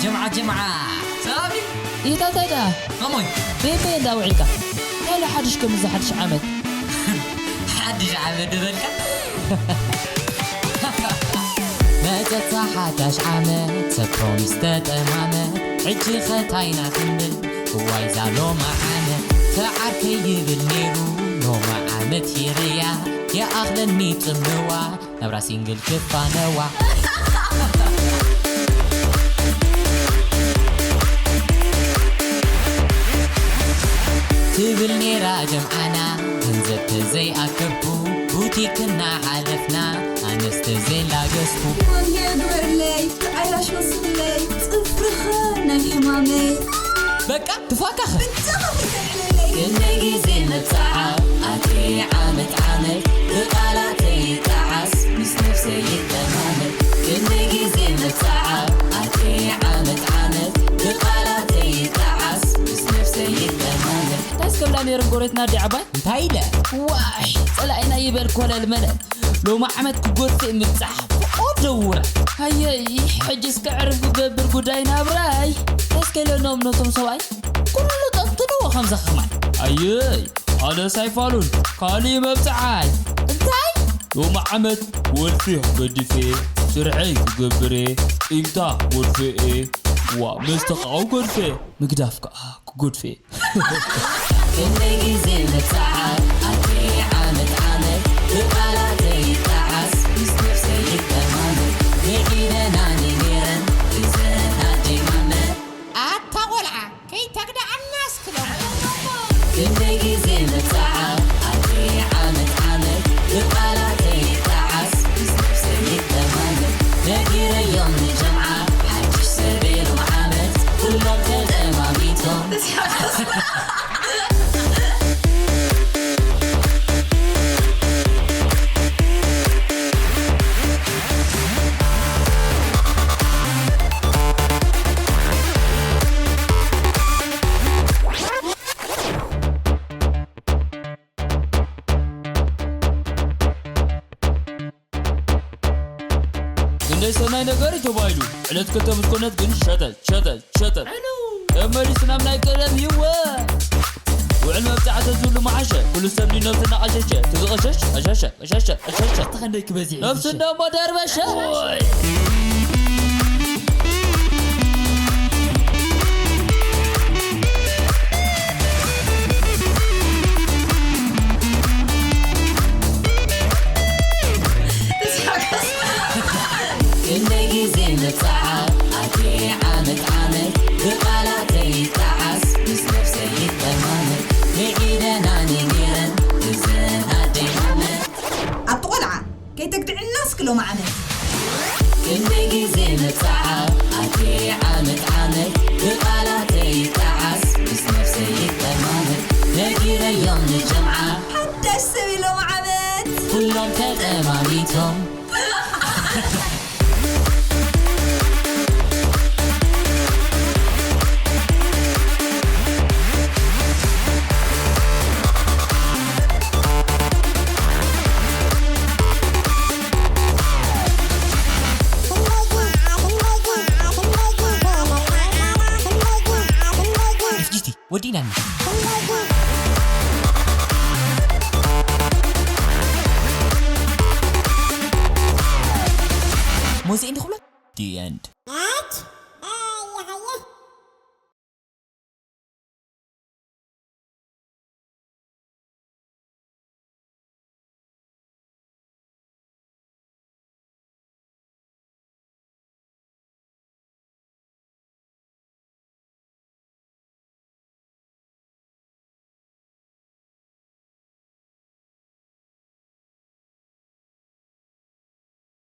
ጀምዓ ጀምዓ ሳሚ ኢታታይ ደኣ ከሞይ ቤተ እንዳ ውዒልካ ካልእ ሓድሽ ከምዚ ሓድሽ ዓመት ሓድሽ ዓመት ዝበልካ መጸት ሓዳሽ ዓመት ሰብ ፕሮሚስ ተጠማመት ሕጂ ኸታይና ክንብል እዋይ ዛሎ መዓመት ተዓርከይ ይብል ነይሩ ሎማ ዓመት ይርያ የኣኽለኒ ጽምዋ ናብራ ሲንግል ክፋነዋ ትብል ኔራ ጀምዓና ገንዘብ ተዘይኣከብኩ ቡቲክ እናሓለፍና ኣነስ ተዘይላገስኩ ሞን የግበርለይ ብዓያሽ ወስኽለይ ጽፍርኸ ናይ ሕማመይ በቃ ትፋካኸ ብጃኻ ተተልዕለለይ ክንደይ ግዜ መብጽዓ ኣቲ ዓመት ዓመት ብቓላተይ ይጠዓስ ምስ ነፍሰይ ይጠማመት ክንደይ ግዜ መብጽዓ ኣቲ ዓመት ዓመት ብቓላተይ ይጠዓስ ምስ ነፍሰይ ይጠማመት ታስከብላ ነይረን ጎረትና ኣዲ ዓባይ እንታይ ኢለ ዋይ ጸላኢና ይበል ኮለል መለል ሎሚ ዓመት ክጎድፍ ምብጻሕ ፍቆ ደውረ ሃየይ ሕጂ እስከ ዕርፍ ክገብር ጉዳይ ናብራይ እስከ ኢለኖም ነቶም ሰብኣይ ኩሉ ጠንጥንዎ ከም ዘኸማይ ኣየይ ኣነስ ኣይፋሉን ካሊእ መብጽዓይ እንታይ ሎሚ ዓመት ወልፊ ክገድፍ እየ ስርሐይ ክገብር እየ ቂምታ ክጎድፍ እየ ዋ መስተ ከዓ ክጎድፍ እየ ምግዳፍ ከዓ ክጎድፍ እየ ክንደይ ግዜ መብጽዓ ኣቲ ዓመት ዓመት ብቓላተይ ይጠዓስ ምስ ነፍሰይ ይጠማመት ንዒደናኒ ነይረን እዘን ኣደይ ማመ ኣታ ቆልዓ ከይተግድኣና እስክሎም ክንደይ ግዜ መብጽዓ ኣቲ ዓመት ዓመት ብቓላተይ ይጠዓስ ምስ ነፍሰይ ይጠማመት ነጊረዮም ንጀምዓ ሓድሽ ሰብ ኢሎም ዓመት ኩሎም ተጠማሚቶም ክንደይ ሰናይ ነገር እዩ ተባሂሉ ዕለት ክልተ ምስ ኮነት ግን ሸተት ሸተት ሸተት ተመሊስና ናይ ቀደም ህይወት ውዕል መብጻዕቲ ዝብሉ መዓሸ ኩሉ ሰብ ንነብሱ እናቐሸሸ ትዝቐሸሽ ቀሸሸ ቀሸሸ ቀሸሸ ክንደይ ክበዝሕ ነብሱ እንደሞ ደርበሸ ክንደይ ግዜ መብጽዓ ኣቲ ዓመት ዓመት ብቓላተይ ይጠዓስ ምስ ነፍሰይ ይጠማመት ንዒደናኒ ነይረን እዘን ኣደይ ዓመት ኣብቲ ቆልዓ ከይተግድዕና እስኪ ሎሚ ዓመት ክንደይ ግዜ መብጽዓ ኣቲ ዓመት ዓመት ብቓላተይ ይጠዓስ ምስ ነፍሰይ ይጠማመት ነጊረዮም ንጀምዓ ሓዳሽ ሰብ ኢሎም ዓመት ኩሎም ተጠማሚቶም ወዲና ሞዚ እንዲ ክብሎ the end